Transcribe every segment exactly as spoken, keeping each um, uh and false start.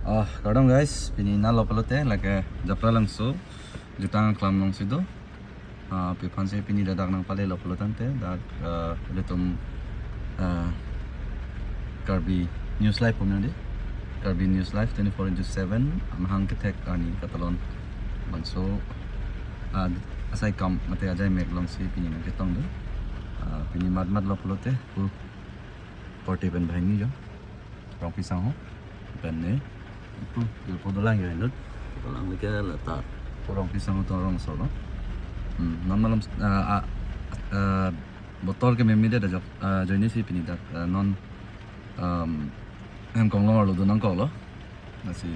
Ah, kardom guys, pini nalo pulote lake Japralangso jutang aklam alongsi do. Ah, pi aphansi pini ladak nangpalelo pulo tangte, dak, ah, ilitum, ah, Karbi News Live pum nang di. Karbi News Live twenty-four into seven, amahang kethek arni katalon. Bangso, ah, asai kam mate ajai mek alongsi pini nangketong do. Ah, pini mat mat lo pulote, pu korte pen banghini jo. Rongpi sangho. Pen ne. Pu, yo pu dolang yo inut. Dolang leke lata. Pu Rongpi sangho atum arongso lo. Hmm, non malom, ah, ah, ah, botor ke meme det ajok, ah, ajoinesi pini dak, ah, non, um, hem konglong arlo do nangkoklo. Lasi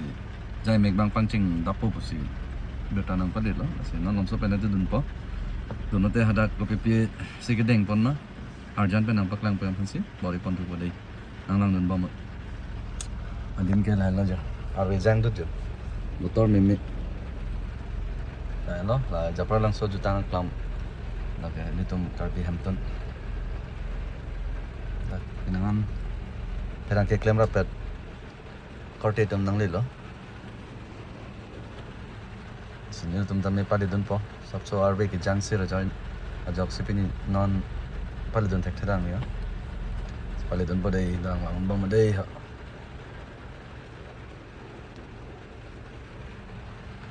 ajai mek abang pangcheng dappo pusi birta nangpadetlo. Lasi non malomso pen dunpo. Dunlote hadak kopipi si kedeng pon ma. Arjan pen nangpaklang pen aphansi bor-i pon thupo dei. Nang langdun bom. Adim ke lahelo jo. Arve jangdut jo. Botor meme. Lahelo, la Japralangso jutang aklam. Lake ilitum Karbi hemtun. Dak pinangan pherangke klemrappet korte atum nanglelo. Si nelitum tame paledunpo. Sapso arve kejangsi rajoin. Ajoksi pini non paledun thekthedang ya. Paledunpo dei, dang lang bom dei ha.